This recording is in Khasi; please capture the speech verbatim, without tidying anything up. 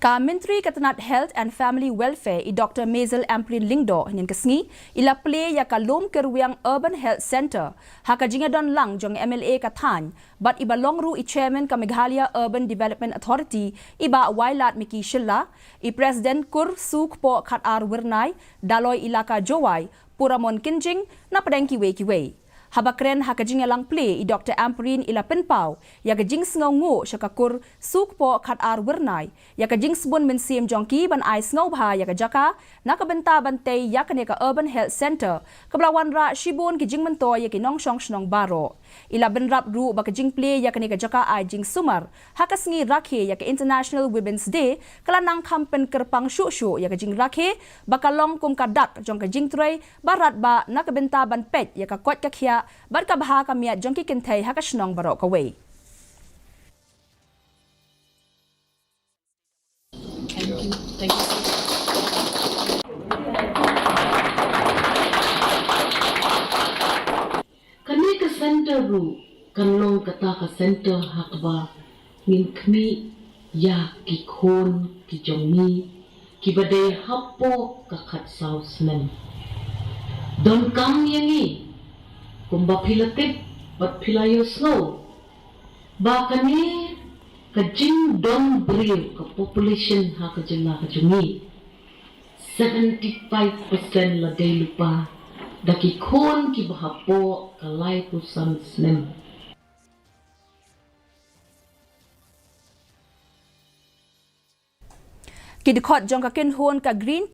Ka Myntri ka tnat Health and Family Welfare, i Doktor Mazel Ampareen Lyngdoh, hynnin ka sngi i la plie ïa ka Lum Kyrwiang Urban Health Centre ha ka jingïadon lang jong MLA ka thaiñ bad iba long ruh i Chairman ka Meghalaya Urban Development Authority, i Bah Wailadmiki Shylla, i President Kur Sukpoh Khatar Wyrnai, Daloi Elaka Jowai, Puramon Kynjing, napdeng kiwei kiwei. Haba kren ha ka jingïalang plie, i Doktor Ampareen i la pynpaw ïa ka jingsngewnguh sha ka Kur Sukpoh Khatar Wyrnai ïa ka jingsbun mynsiem jong ki ban ai sngewbha ïa ka jaka na ka bynta ban tei ïa kane ka Urban Health Centre, kaba la wanrah shibun ki jingmyntoi ïa ki nongshong shnong baroh. I la bynrap ruh ba ka jingplie ïa kane ka jaka ai jingsumar ha ka sngi rakhe ïa ka International Women's Day ka la nang kham pynkyrpang shuh shuh ïa ka jingrakhe, ba ka long kum ka dak jong ka jingtrei ba radbah na ka bynta ban peit ïa ka koit ka khiah bad ka bha ka miat jong ki kynthei ha ka shnong baroh kawei. Kane ka centre ruh kan long kata ka centre ha kaba ngin khmih ïa ki khun ki jong ngi kiba dei hapoh ka khatsaw snem. Donkam ïa ngi, kumba phi la tip bad phi la ïohsngew, ba kane ka jingdon briew, ka population ha ka jylla ka jong ngi, seventy five percent la dei lypa da ki khun kiba hapoh ka laiphew san snem. Ki dkhot jong ka kynhun ka Green